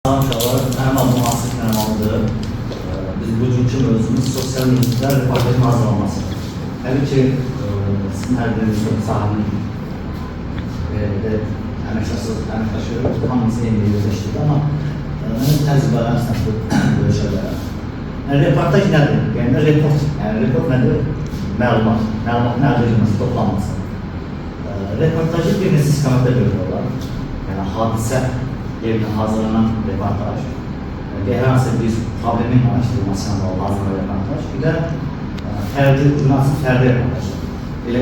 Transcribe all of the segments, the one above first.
Uşaqlar, mənim adım Asif Nərimanlıdır. Biz bugünkü mövzumuz sosial mediada reportajın hazırlanması. Təbii ki, sizin hər birinizin bu sahənin əməkdaşı, hamımız eyni yerdə işləyir, amma mənim təcrübələrim sizlə bölüşə bilərəm. Yəni, reportaj nədir? Yəni, report, yəni, report nədir? Məlumat, məlumatın əldə edilməsi, toplanması. Reportajı bir neçə istiqamətdə bölmək olar. Yəni, hadisə yerinə hazırlanan reportaj, hər hansı bir problemin araşdırılmasına bağlı hazırlanan reportaj, bir də fərdi, jurnalistin fərdi reportajı. Belə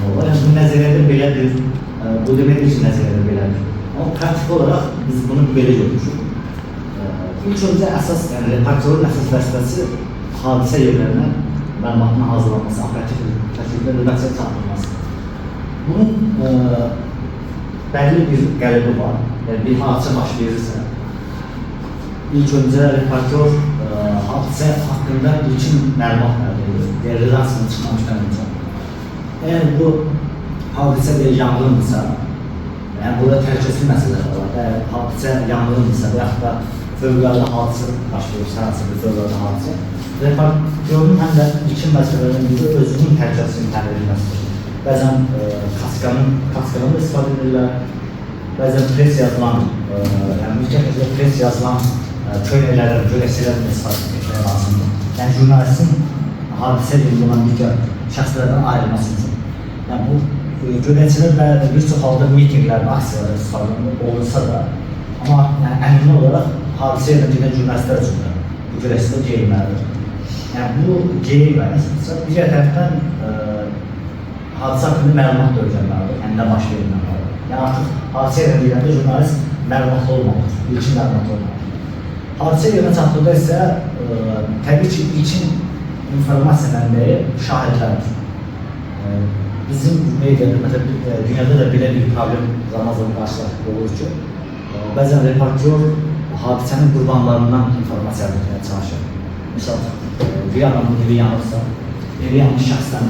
olar. Yəni, bu nəzəriyyədə belədir, bu deməkdir ki, nəzəriyyədə belədir. Amma praktik olaraq biz bunu belə görmüşük. İlk öncə əsas, yəni reportörün əsas vəzifəsi hadisə yerlərinə məlumatın hazırlanması, operativ şəkildə redaksiyaya çatdırılması. Bunun bəlli bir qələbi var. Yəni, bir hadisə baş verirsə, ilk öncə reportör hadisə haqqında ilkin məlumat əldə edir. Yəni, redaksiyadan çıxmamışdan öncə. Əgər bu hadisə bir yanğındırsa, yəni burada təhlükəsizlik məsələləri var. Əgər hadisə yanğındırsa və yaxud da fövqəladə hadisə baş verirsə, hansısa bir fövqəladə hadisə, reportörün həm də ilkin vəzifələrdən biri özünün təhlükəsizliyini təmin edilməsidir. Bəzən kaskadan da istifadə edirlər, bəzən pres yazılan, yəni mütləq pres yazılan köynəklərdən, gödəkçələrdən istifadə etmək lazımdır. Yəni, jurnalistin hadisə yerində olan digər şəxslərdən ayrılması üçün. Yəni, bu gödəkçələr bir çox halda mitinqlərdə, aksiyalarda istifadə olunsa da, amma yəni, ənənəvi olaraq hadisə yerinə gedən jurnalistlər üçün də bu gödəkçələr geyinməlidir. Yəni, bu geyim və digər tərəfdən hadisə haqqında məlumat da öyrənməlidir, yəni nə baş verilməlidir. Yəni, artıq hadisə yerinə gedəndə jurnalist məlumatlı olmalıdır, ilkin məlumatlı olmalıdır. Hadisə yerinə çatdıqda isə təbii ki, ilkin informasiya mənbəyi şahidlərdir. Bizim mediada, məsələn, dünyada da belə bir problem zaman-zaman qarşılaşıq olur ki, bəzən reportör hadisənin qurbanlarından informasiya əldə etməyə çalışır. Misal, bir adamın evi yanırsa, evi yanmış şəxsdən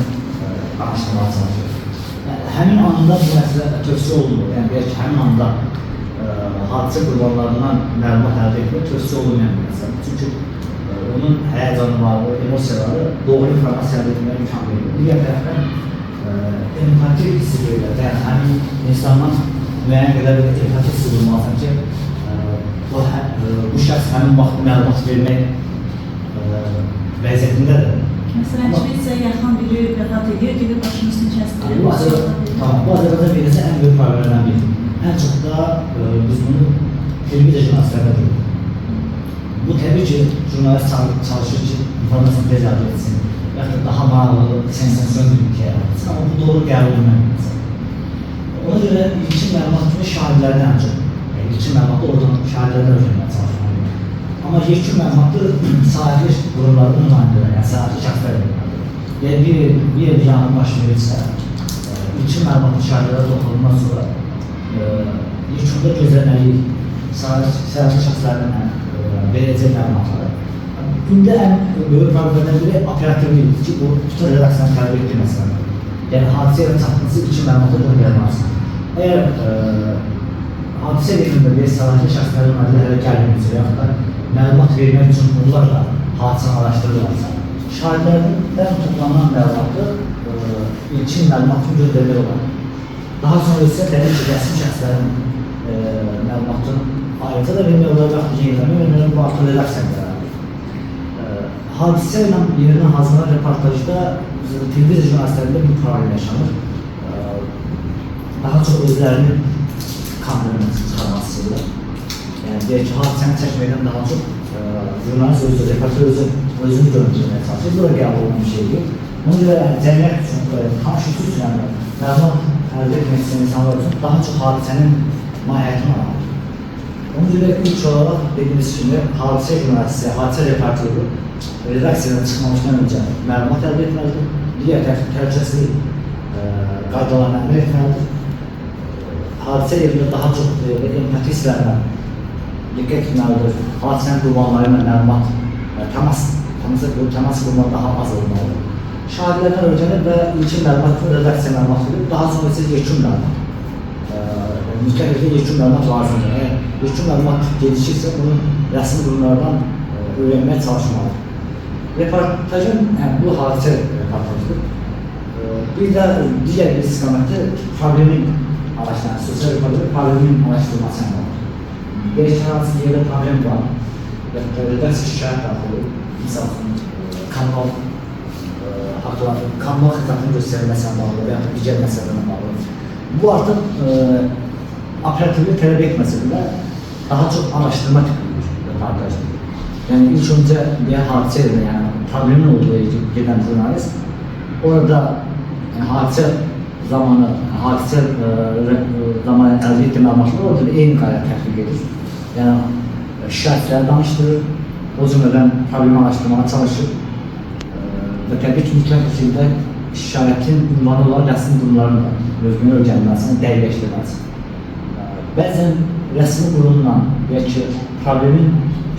araşdırmağa çalışır. Yəni, həmin anda bu məsələ tövsiyə olunmur. Yəni, deyək ki, həmin anda hadisə qurbanlarından məlumat əldə etmək tövsiyə olunmayan bir məsələdir. Çünki onun həyəcanı var, o emosiyaları doğru informasiya əldə etməyə imkan verir. Digər tərəfdən empati hissi verirlər. Yəni, həmin insandan müəyyən qədər bir empati hissi duymalısan ki, bu şəxs həmin vaxt məlumat vermək vəziyyətindədir. Məsələn, kimisə yaxın biri vəfat edir, gedib başının üstünü kəsdirir. Tamam, bu Azərbaycan mediası ən böyük problemlərdən biridir. Ən çox da biz bunu televiziya jurnalistlərində görürük. Bu təbii ki, jurnalist çalışır ki, informasiyanı tez əldə etsin, yaxud da daha maraqlı, sensasiyon bir şey əldə etsin, amma bu doğru qəbul olunmayan bir məsələdir. Ona görə ilkin məlumat kimi şahidlərdən ən çox, yəni ilkin məlumatı oradan şahidlərdən öyrənməyə çalışmalıyıq. Amma yekun məlumatı sahili qurumların nümayəndələri, yəni sahili şəxslər verməlidir. Yəni bir yerdə yanğın baş verirsə, ilkin məlumatı şahidlərə topladıqdan sonra yekunda gözləməliyik sahili şəxslərdən verəcək məlumatları. Gündə ən böyük problemlərdən biri operativlikdir ki, bu bütün redaksiyanın tələb etdiyi məsələdir. Yəni, hadisə yerinə çatdıqca ilkin məlumatı göndərməlisən. Əgər hadisə yerində bir sahili şəxslərin nümayəndələri hələ gəlməyəcək, yaxud da məlumat vermək üçün onlar da hadisəni araşdırırlarsa, şahidlərdən toplanan məlumatı ilkin məlumat kimi göndərmək olar. Daha sonra isə təbii ki, rəsmi şəxslərin məlumatını ayrıca da vermək olar, yaxud yeniləmək vermək olar, bu artıq redaksiyanın qərarıdır. Hadisə ilə yenidən hazırlanan reportajda televiziya jurnalistlərində bir problem yaşanır. Daha çox özlərini kameranın çıxarmaq istəyirlər. Yəni, deyək ki, hadisəni çəkməkdən daha çox jurnalist özü, reportör özünü görüntüləməyə çalışır. Bu da qəbul olunan bir şey deyil. Ona görə cəmiyyət üçün, tamaşaçı üçün, yəni, məlumat əldə etmək istəyən insanlar üçün daha çox hadisənin mahiyyəti maraqlıdır. Ona görə ilk olaraq dediyimiz kimi hadisə jurnalisti, hadisə reportörü redaksiyadan çıxmamışdan öncə məlumat əldə etməlidir. Digər tərəfdən təhlükəsizlik qaydalarına əməl etməlidir. Hadisə yerində daha çox empati hisslərinə diqqət etməlidir. Hadisənin qurbanları ilə məlumat, təmas qurmaq daha az olmalıdır. Şahidlərdən öyrənir və ilkin məlumat, redaksiya məlumatı verir. Daha sonra isə yekun məlumat. Mütləq yekun məlumat lazımdır. İlkin məlumat gecikirsə, bunu rəsmi qurumlardan öyrənməyə çalışmalıdır. Reportajın, yəni bu hadisə reportajıdır. Bir də digər bir istiqamətdə problemin araşdırması, sosial reportajın problemin araşdırılması ilə bağlıdır. Deyək ki, hansı yerdə problem var, və redaksiya şikayət daxil olur. Misal üçün, kommunal haqları, kommunal xidmətinin göstərilməsi ilə bağlı və yaxud digər məsələlərlə bağlı. Bu artıq operativlik tələb etməsə belə daha çox araşdırma tipi bir reportajdır. Yəni ilk öncə bir hadisə ilə, yəni problemin olduğu yerə gedən jurnalist orada yəni, hadisə zamanı, hadisə zamanı əldə etdiyi məlumatları orada bir eyni qaydada tətbiq edir. Yəni şikayətçiləri danışdırır, o cümlədən problemi araşdırmağa çalışır və təbii ki, mütləq şəkildə şikayətin ünvanı olan rəsmi qurumların da mövqeyini öyrənməlisini, dəqiqləşdirməlisin. Bəzən rəsmi qurumla deyək ki, problemin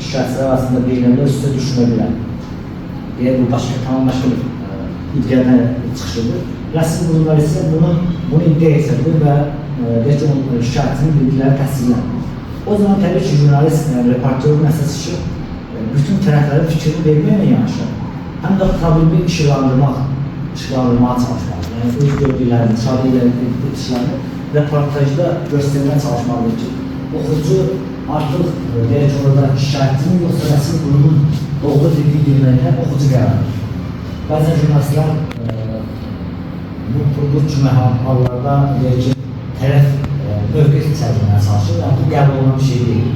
şikayətçiləri arasında deyilənlər üstə düşünə bilər. Deyək, bu başqa, tamam başqa bir iddiadan çıxışıdır. Rəsmi qurumlar isə bunu iddia hesab edir və deyək ki, onun şikayətinin bildikləri təsdiqlənir. O zaman təbii ki, jurnalist, yəni reportyorun əsas işi bütün tərəflərin fikrini verməklə yanaşı, həm də problemi işıqlandırmağa çalışmalıdır. Yəni öz gördüklərini, müşahidə etdiklərini reportajda göstərməyə çalışmalıdır ki, oxucu artıq deyək ki, orada şikayətçinin yoxsa rəsmi qurumun doğru dediyi bilməklə oxucu qərar verir. Bəzən jurnalistlər bu kimi hallarda deyək ki, tərəf mövqe sərgiləməyə çalışır. Yəni bu qəbul olunan bir şey deyil.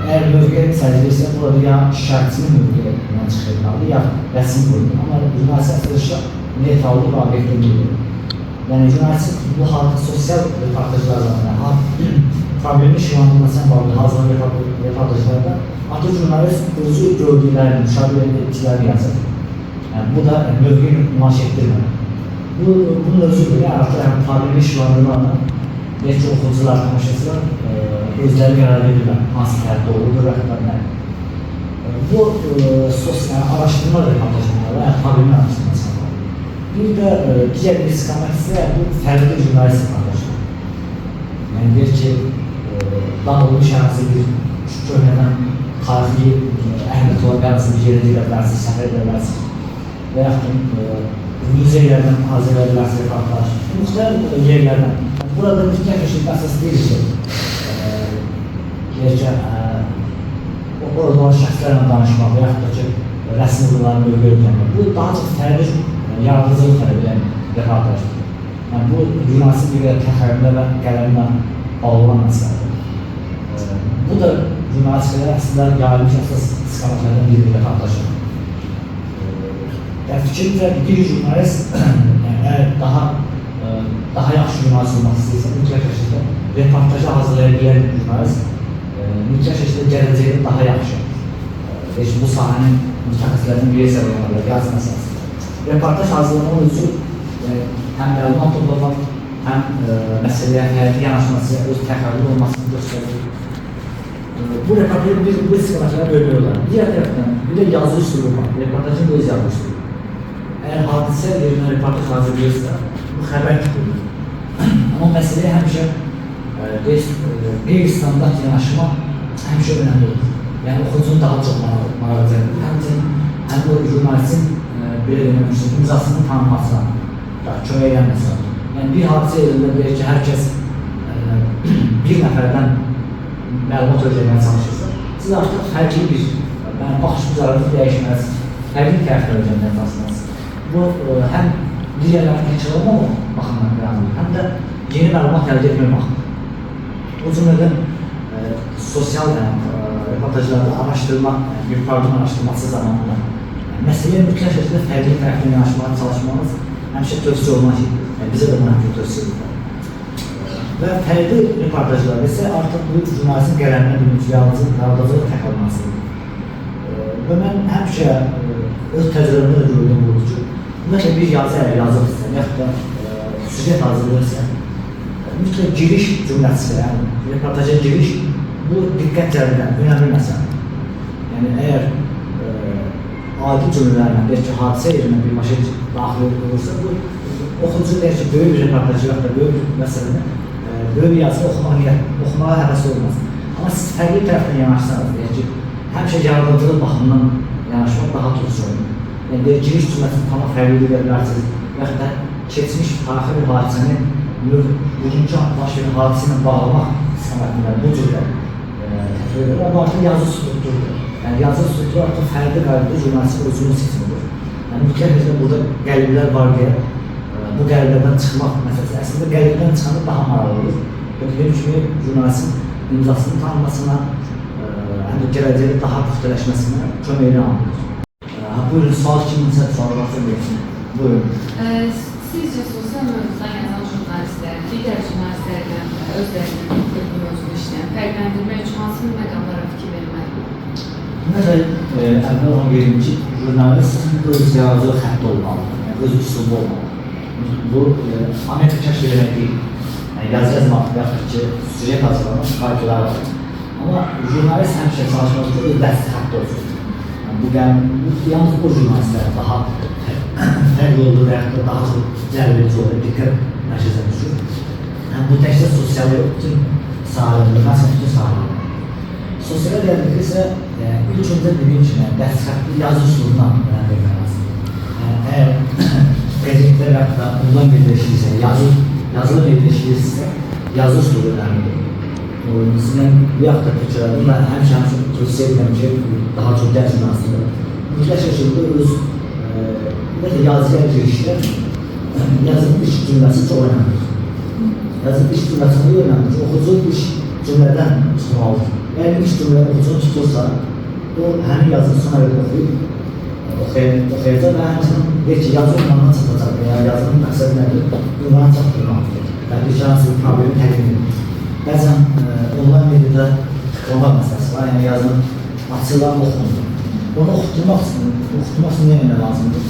Əgər mövqe sərgilirsə, burada ya şikayətçinin mövqeyindən çıxış etməlidir, ya rəsmi qurumun. Amma jurnalistin əsas işi neytrallıq və obyektivlikdir. Yəni jurnalistin bu halda sosial reportajlar zamanı, yəni problemi işıqlandırmasına bağlı hazırlanan reportajlarda artıq jurnalist özü gördüklərini, müşahidə etdiklərini yazır. Yəni bu da mövqeyi nümayiş etdirməmək. Bunun özü belə artıq yəni, problemi işıqlandırmaqla deyək ki, oxucular, tamaşaçılar özləri qərar verirlər hansı tərəf doğrudur və yaxud da nə. Bu sosial araşdırma reportajları, yəni problemi araşdırmasına bağlı. Bir də digər bir istiqamət isə bu fərqli jurnalist reportajları. Yəni deyək ki, dağılmış hansı bir köhnədən tarixi əhəmiyyəti olan hansı bir yerə gedə bilərsiniz, səfər edə bilərsiniz və yaxud muzeylərdən hazırlaya bilərsiniz reportaj. Müxtəlif yerlərdən. Burada mütləq şəkildə əsas deyil ki, deyək ki, orada olan şəxslərlə danışmaq və yaxud da ki, rəsmi qurumların mövqeyi öyrənmək. Bu daha çox fərqli yaradıcılıq tələb edən reportajdır. Yəni bu jurnalistin bir qədər təxəyyülünə və qələminə bağlı olan məsələdir. Bu da jurnalistikada əslində yayılmış əsas istiqamətlərdən biridir reportajın. Yəni fikrimcə bir jurnalist yəni, əgər daha yaxşı jurnalist olmaq istəyirsə, mütləq şəkildə reportajı hazırlaya bilən jurnalist mütləq şəkildə gələcəkdə daha yaxşı. Deyək ki, bu sahənin mütəxəssislərindən biri hesab oluna bilər, yazı məsələsində. Reportaj hazırlamaq üçün həm məlumat toplamaq, həm məsələyə fərqli yanaşması, öz təxəyyülü olmasını göstərir. Bu reportajı biz bu istiqamətlərə bölmək olar. Digər tərəfdən bir də yazı üslubu var. Reportajın öz yazı üslubu. Əgər hadisə yerindən reportaj hazırlayırsa, bu xəbər tipidir. Amma məsələyə həmişə qeyri-standart yanaşma həmişə önəmli olur. Yəni oxucunun daha çox marağı cəlb edir. Həmçinin həm o jurnalistin belə demək üçün imzasının tanınmasına da kömək edən məsələdir. Yəni bir hadisə yerində deyək ki, hər kəs bir nəfərdən məlumat öyrənməyə çalışırsa, siz artıq fərqli bir, yəni baxış güzəranınızı dəyişməlisiniz, fərqli tərəflər öyrənməyə çalışmalısınız. Bu həm digərlərini təkrarlamaq baxımından önəmlidir, həm də yeni məlumat əldə etmək baxımından. O cümlədən sosial reportajlarda araşdırma, bir problem araşdırması zamanında məsələyə mütləq şəkildə fərqli tərəfdən yanaşmağa çalışmanız həmişə tövsiyə olunan şeydir. Yəni, bizə də bunu həmişə tövsiyə edirlər. Və fərqli reportajlarda isə artıq bu jurnalistin qələminə bir yaradıcılıq təkrarlamasıdır. Və mən həmişə öz təcrübəmdə də gördüyüm budur ki, ümumiyyətlə bir yazı əgər yazıbsa, yaxud da süjet hazırlayırsa, mütləq giriş cümləsi, yəni reportaja giriş bu diqqət cəlb edən önəmli məsələdir. Yəni əgər adi cümlələrlə, deyək ki, hadisə yerinə birbaşa daxil olursa, bu oxucu deyək ki, böyük bir reportajı yaxud da böyük bir məsələni, böyük bir yazı oxumağa həvəsi olmaz. Amma siz fərqli tərəfdən yanaşsanız, deyək ki, həmişə yaradıcılıq baxımından yanaşmaq daha tövsiyə olunur. Yəni, deyək, giriş cümləsini tamam fərqli edə bilərsiniz və yaxud da keçmiş tarixi bir hadisəni bugünkü baş verən hadisə ilə bağlamaq istiqamətində bu cürdə tətbiq edirlər. Bu artıq yazı strukturudur. Yəni, yazı strukturu artıq fərqli qaydada jurnalistin özünün seçimidir. Yəni, mütləq şəkildə burada qəliblər var deyə bu qəliblərdən çıxmaq məsələsi. Əslində, qəlibdən çıxanda daha maraqlı olur. Və dediyim kimi, jurnalistin imzasının tanınmasına, həm də gələcəkdə daha püxtələşməsinə kömək edən amildir. Buyurun, sual kiminsə sual varsa versin. Buyurun. Sizcə sosial mövzudan yazan jurnalistlər, digər jurnalistlərlə özlərinin bu mövzuda işləyən fərqləndirmək üçün hansı məqamlara fikir verməlidir? Ümumiyyətlə, əvvəl onu deyim ki, jurnalist öz yaradıcılıq xətti olmalıdır, yəni öz üslubu olmalıdır. Bu, Amerika kəşf eləmək deyil. Yəni, yazı yazmaq və yaxud ki, süjet hazırlamaq qaydaları var. Amma jurnalist həmişə çalışmalıdır ki, öz dəsti xətti olsun. Yəni, bu yalnız o jurnalistlər daha fərqli olur və yaxud da daha çox cəlb edici olur, diqqət mərkəzinə düşür. Yəni, bu təkcə sosial yox, bütün sahələrində, məsələn, bütün sahələrində. Sosiala gəldikdə isə, ilk öncə dediyim kimi, yəni, dəst xətti yazı üslubuna önəm vermək lazımdır. Yəni, əgər qəzetdə və yaxud da ondan mediada işləyirsə, yazılı mediada işləyirsə, yazı üslubu önəmlidir. Mən bu yaxud da təkrar edim, mən həmişə tövsiyə edirəm ki, daha çox gənc jurnalistlərə mütləq şəkildə öz, ümumiyyətlə, yazıya girişdə yazının ilk cümləsi çox önəmlidir. Yazının ilk cümləsi niyə önəmlidir? Oxucu ilk cümlədən tutmalıdır. Əgər ilk cümlə oxucunu tutursa, o həmin yazını sona qədər oxuyub, oxuyacaq və həmçinin deyək ki, yazı ünvanına çatacaq. Yəni, yazının məqsədi nədir? Ünvana çatdırmaqdır. Yəni, bir hansı bir problemi təqdim edir. Bəzən onlayn mediada tıklama məsələsi var, yəni yazını açırlar, oxunur. Onu oxutturmaq üçün nə etmək lazımdır?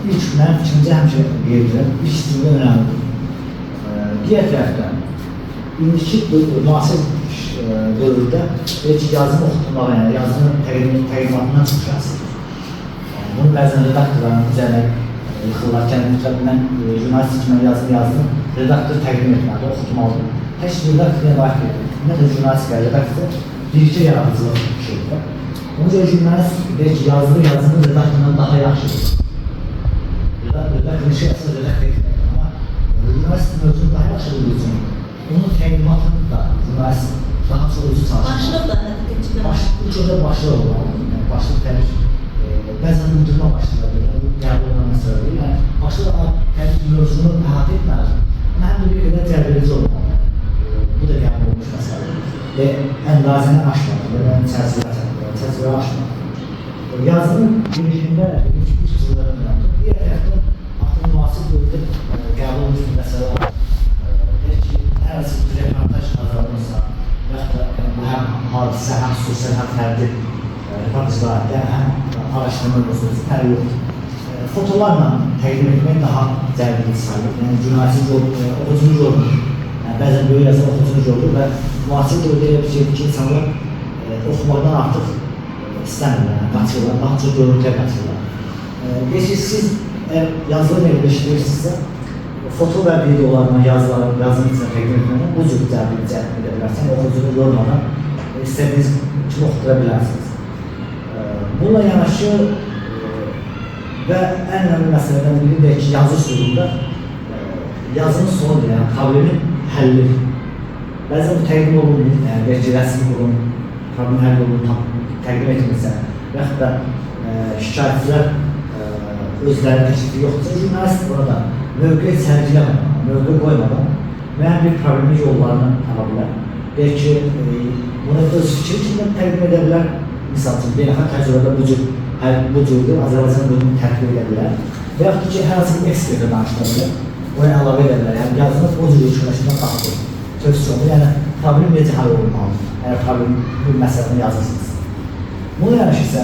İlk, mənim fikrimcə həmişə qeyd edirəm, ilk cümlə önəmlidir. Digər tərəfdən, indiki müasir dövrdə deyək ki, yazını oxutmağa, yəni yazının təqdimatından çox şəxsidir. Yəni, bunu bəzən redaktorların üzərinə yıxırlar ki, mütləq mən jurnalist kimi yazını yazdım, redaktor təqdim etməlidir, oxutmalıdır. Tək redaktor layiq deyil. Ümumiyyətlə, jurnalistika, redaksiya bircə yaradıcılıq şeydir. Ona görə jurnalist deyək ki, yazdığı yazını redaktordan daha yaxşıdır. Redaktor işi əsas redaktor etməkdir. Amma jurnalist mövzunu daha yaxşı bildiyi üçün onun təqdimatını da jurnalist daha çox özü çalışmalıdır. Başlıq da həqiqətən. İlk öncə başlıq olmalıdır. Yəni, başlıq təbii ki, bəzən uydurma başlıqlar deyil, bu qəbul olunan məsələ deyil. Yəni, başlıq təbii ki, mövzunu əhatə etməlidir. Amma həm də bir qədər cəlb edici olmalıdır. Bu da qəbul olunmuş məsələdir. Və əndazəni aşmalıdır, və çərçivəni aşmalıdır. Yazının girişində ilk cümlələr önəmlidir. Digər tərəfdən artıq müasir dövrdə qəbul olunmuş bir məsələ var. Deyək ki, hər hansı bir reportaj hazırlanırsa, və yaxud da bu həm hadisə, həm sosial, həm fərdi reportajlar, yəni həm araşdırma mövzusu, fərqi yoxdur. Fotolarla təqdim etmək daha cəlb edici sayılır. Yəni, jurnalistin oxucunu yormur. Yəni, bəzən böyük yazı oxucunu yorur və müasir dövrdə elə bir şeydir ki, insanlar oxumaqdan artıq istəmirlər, yəni, qaçırlar, daha çox görüntüyə qaçırlar. Deyək ki, siz əgər yazılı mediada işləyirsinizsə, foto və videolarla yazının içinə təqdim etməklə bu cür cəlb edə bilərsiniz. Oxucunu yormadan istədiyiniz kimi oxutura bilərsiniz. Bununla yanaşı və ən önəmli məsələdən biri deyək ki, yazı üslubunda yazının sonudur, yəni problemin həlli. Bəzən bu təqdim olunmur, yəni deyək ki, rəsmi qurum problemin həlli olunur, təqdim etmirsə və yaxud da şikayətçilər özlərinin təklifi yoxdursa, jurnalist burada mövqe sərgiləmədən, mövqe qoymadan müəyyən bir problemin yollarını tapa bilər. Deyək ki, bunu öz fikri kimi təqdim edə bilər. Misal üçün, beynəlxalq təcrübədə bu cürdür, Azərbaycan bunu tətbiq edə bilər. Və yaxud ki, hər hansı bir ekspertə danışıla bilər, ona əlavə edə bilər. Yəni, yazını o cür yekunlaşdırmaq daha çox tövsiyə olunur. Yəni, problem necə həll olunmalıdır, əgər problem bir məsələni yazırsınız. Buna yanaşı isə,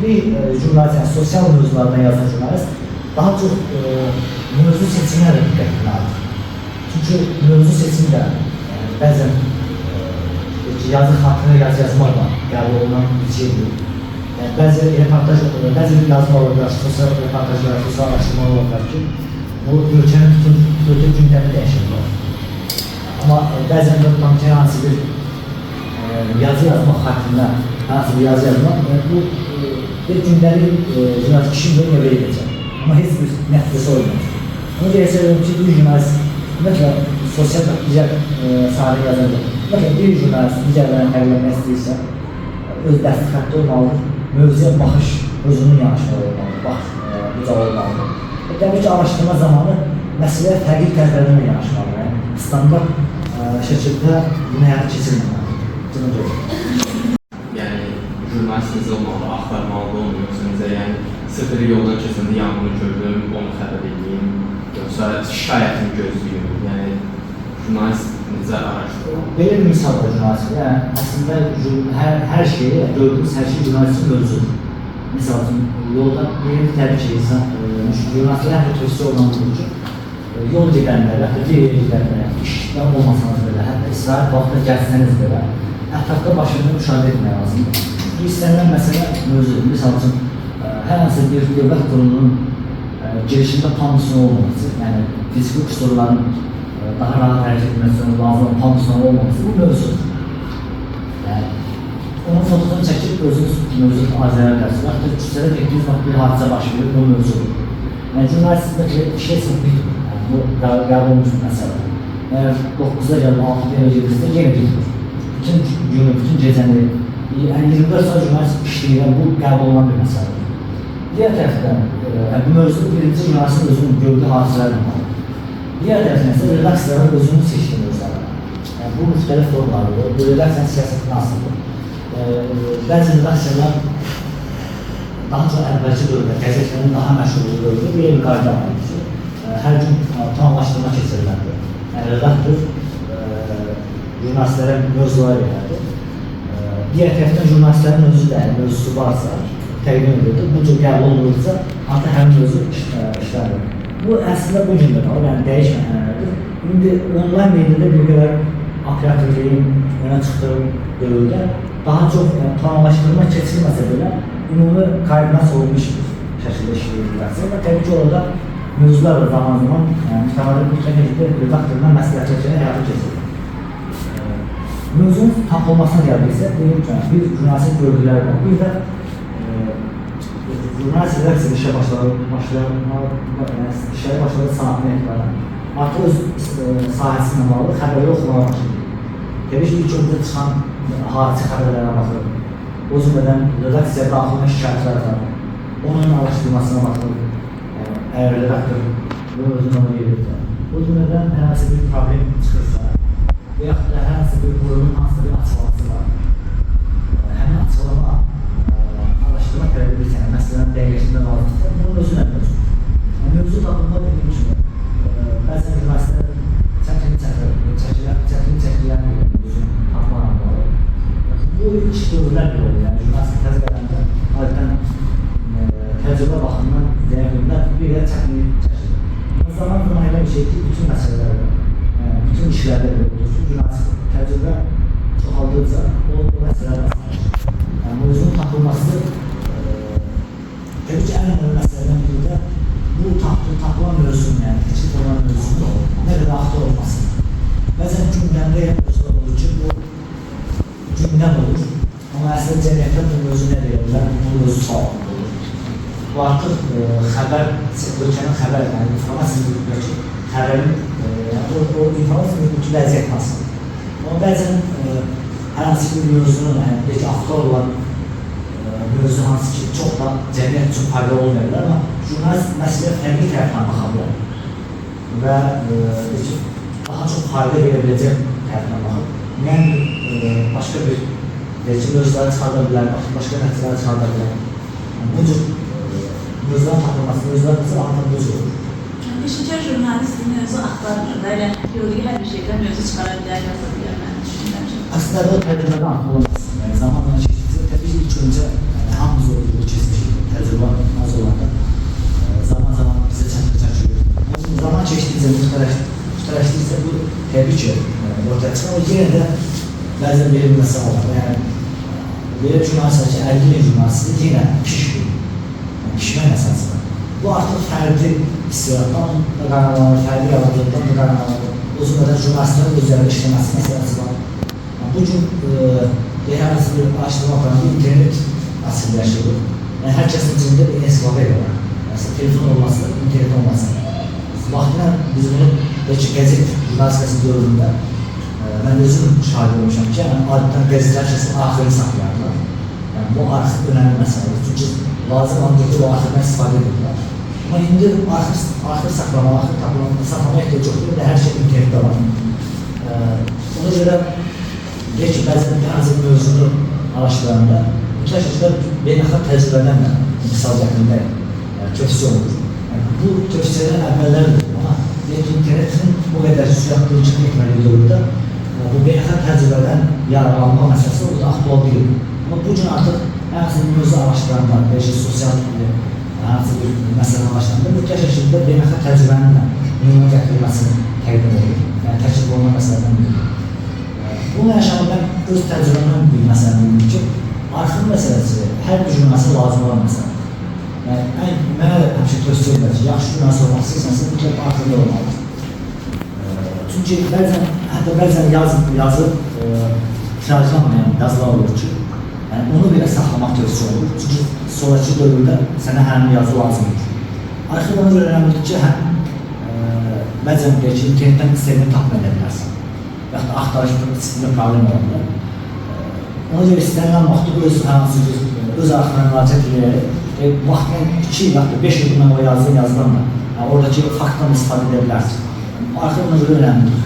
bir jurnalist, yəni sosial mövzulardan yazan jurnalist daha çox mövzu seçiminə də diqqət etməlidir. Çünki mövzu seçimi də bəzən yazı xatırına yazı yazmaq da qəbul olunan bir şeydir. Yəni, bəzi reportaj, bəzi yazma ola bilər, sosial reportajlar, sosial araşdırma ola bilər ki, bu ölkənin bütün gündəmi dəyişir. Amma bəzən də tutam ki, hər hansı bir yazı yazmaq xatirinə hansı bir yazı yazmaq, yəni bu bir gündəlik jurnalist kişi bunu evə edəcək. Amma heç bir nəticəsi olmayacaq. Ona görə hesab ki, bir jurnalist, ümumiyyətlə, sosial digər sahədə yazacaq. Ümumiyyətlə, bir jurnalist digərlərini fərqlənmək istəyirsə, öz dəsti xətti olmalıdır, mövzuya baxış, özünün yanaşmalı olmalıdır, baxış bucağı olmalıdır. Təbii ki, araşdırma zamanı məsələyə fərqli tərzlərdən yanaşmalıdır. Yəni, standart şəkildə bunu həyata keçirməməlidir. Buna görə. Yəni, jurnalist necə olmalıdır, axtarmalıdır onu, yoxsa necə, yəni, sırf elə yoldan keçəndə yanğını gördüm, onu xəbər edeyim, yoxsa şikayətini gözləyim, yəni, jurnalist necə araşdırmalıdır? Belə bir misal var jurnalist. Yəni, əslində, hər şeyi, gördüyümüz hər şey jurnalistin mövzudur. Misal üçün, yolda birinci təbii ki, insan, jurnalistlərə həm də tövsiyə olan budur ki, yol gedənlərə, hətta bir yerə gedənlərə, işdən olmasanız belə, hətta istirahət vaxtında gəlsəniz belə, ətrafda başını müşahidə etmək lazımdır. Çünki istənilən məsələ mövzudur. Misal üçün, hər hansı bir dövlət qurumunun girişində pandusunun olmaması, yəni fiziki qüsurların daha rahat hərəkət etməsi üçün lazım olan pandusunun olmaması bu mövzudur. Yəni, onun fotosunu çəkib özünüz mövzu azərə bilərsiniz. Hətta küçədə getdiyiniz vaxt bir hadisə baş verir, bu mövzudur. Yəni, jurnalist heç nə bitmir. Yəni, bu qəbul olmuş bir məsələdir. Yəni, 9-da gəlib 6-da evə gedirsə, yenə bitmir. Bütün günü, bütün gecəni, yəni 24 saat jurnalist işləyirən bu qəbul olunan bir məsələdir. Digər tərəfdən, bu mövzu birinci jurnalistin özünün gördüyü hadisələrlə bağlı. Digər tərəfdən isə redaksiyaların özünün seçdiyi mövzulardır. Yəni, bu müxtəlif formalardır, bu redaksiyanın siyasətinə asılıdır. Bəzi redaksiyalar daha çox əvvəlki dövrdə, qəzetlərin daha məşhur olduğu dövrdə belə bir qayda var idi ki, hər gün planlaşdırma keçirilərdi. Yəni, redaktor jurnalistlərə mövzular verərdi. Digər tərəfdən jurnalistlərin özü də, yəni, mövzusu varsa, təqdim edirdi. Bu cür qəbul olunursa, artıq həmin mövzu işlənir. Bu əslində bu gün də qalır, yəni dəyişməyən ənənədir. İndi onlayn mediada bir qədər operativliyin önə çıxdığı dövrdə daha çox planlaşdırma keçirilməsə belə ümumi koordinasiya olunmuş bir şəkildə işləyirlər. Və təbii ki, orada mövzular da zaman-zaman mütəmadi mütləq şəkildə redaktordan məsləhətçilərə həyata keçirilir. Mövzunun tapılmasına gəldiksə, dediyim kimi, bir jurnalistin gördükləri var, bir də jurnalist redaksiyada işə başladığı saatına etibarən artıq öz sahəsi ilə bağlı xəbərləri oxumağa başlayır. Təbii ki, ilk öncə çıxan hadisə xəbərlərə baxır, o cümlədən redaksiyaya daxil olan şikayətlər var, onun araşdırmasına baxır, əgər redaktor bunu özünə ona gedirsə, o cümlədən hər hansı bir problem çıxırsa və yaxud da hər hansı bir qurumun hansısa bir açıqlaması var, həmin açıqlama araşdırma tələb edirsə, məsələn, dəqiqləşdirmə lazımdırsa, bunun özünə mövzu. Mövzu tapılma dediyim kimi, bəzən jurnalistlər çətin çəkilən bir mövzunu tapmaqla bağlı. Bu ilk dövrlər belə olur, yəni jurnalist təzə gələndə adətən təcrübə baxımından zəifliyindən bir qədər çətinlik çəkilir. Amma zaman-zaman elə bir şey ki, bütün məsələlərdə, bütün işlərdə belə olur ki, jurnalist təcrübə çoxaldıqca o məsələlər asanlaşır. Yəni, mövzunun tapılması təbii ki, ən önəmli məsələlərdən biri də bu tapılan mövzunun, yəni təklif olunan mövzunun nə qədər aktual olması. Bəzən gündəmdə elə mövzular olur ki, bu gündəm olur, amma əslində cəmiyyətdə bu mövzu nə deyə bilər, bu mövzu sağlamlı olur. Bu artıq xəbər, ölkənin xəbər, yəni informasiya mühitindəki xəbərin, o informasiya mühitindəki vəziyyət nasıldır. Amma bəzən hər hansı bir mövzunun, yəni deyək ki, aktual olan mövzu hansı ki, çox da cəmiyyət üçün faydalı olmaya bilər, amma jurnalist məsələyə fərqli tərəfdən baxa bilər və deyək ki, daha çox fayda verə biləcək tərəfdən baxır. Yəni, başqa bir deyək ki, mövzuları çıxarda bilər, başqa nəticələri çıxarda bilər. Bu cür mövzuların tapılması, mövzuların artıq bu cür olur. Peşəkar jurnalist mövzu axtarmır da, elə gördüyü hər bir şeydən mövzu çıxara bilər, yaza bilər, mən düşünürəm. Əslində o təcrübədən artıq olamaz. Yəni, zamanla keçdikcə, təbii ki, ilk öncə hamımız o yolu keçmişik, təcrübə az olanda zaman-zaman bizə çətin çəkilir. Zaman keçdikcə, müxtəlifləşdikcə bu təbii ki, ortaya çıxır. Amma yenə də bəzən belə bir məsələ var. Yəni, belə bir jurnalist var ki, 50 il jurnalisti yenə pişmir. Yəni, pişmək məsələsi var. Bu artıq fərdi hissiyatdan da qaynaqlanır, fərdi yaradıcılıqdan da qaynaqlanır. O cümlədən jurnalistlərin üzərində işləməsi məsələsi var. Bu gün hər hansı bir araşdırma aparanda internet əsrində yaşayırıq. Yəni, hər kəsin cibində bir ensiklopediya var. Yəni, telefon olması, internet olması. Vaxtilə biz bunu bəlkə qəzet jurnalistikası dövründə mən özüm şahid olmuşam ki, yəni, adətən qəzetlər kəsin arxivini saxlayardılar. Yəni, bu arxiv önəmli məsələdir. Çünki lazım olanda o arxivdən istifadə edirlər. Amma indi arxiv saxlama, arxiv saxlama ehtiyac yoxdur və hər şey internetdə var. Ona görə deyək ki, bəzən hər hansı bir mövzunu araşdıranda mütləq şəkildə beynəlxalq təcrübədən də misal gətirmək tövsiyə olunur. Yəni, bu tövsiyələr əvvəllərdir, amma deyək ki, internetin bu qədər sürətli inkişaf etmədiyi dövrdə bu beynəlxalq təcrübədən yararlanma məsələsi orada aktual deyil. Amma bu gün artıq hər hansı bir mövzu araşdıranda, deyək ki, sosial hər hansı bir məsələni araşdıranda mütləq şəkildə beynəlxalq təcrübənin də nümunə gətirilməsini təqdim edir. Yəni, təklif olunan məsələdən biridir. Bununla yaşamı mən öz təcrübəmdən bir məsələ bildim ki, arxiv məsələsi hər bir jurnalistə lazım olan məsələdir. Yəni, mənə də həmişə tövsiyə edirlər ki, yaxşı jurnalist olmaq istəyirsənsə, mütləq arxivdə olmalıdır. Çünki bəzən, hətta bəzən yazıb tirajlanmayan yazılar olur ki, yəni onu belə saxlamaq tövsiyə olunur. Çünki sonraki dövrdə sənə həmin yazı lazımdır. Arxiv ona görə önəmlidir ki, həm bəzən deyək ki, internetdən istədiyini tapmaya bilərsən. Yaxud da axtarış sistemində problem ola bilər. Ona görə istənilən vaxtda öz hər hansı bir öz arxivinə müraciət edərək vaxtla 2 il, yaxud da 5 il bundan o yazdığın yazıdan da, yəni oradakı faktdan istifadə edə bilərsin. Arxiv ona görə önəmlidir.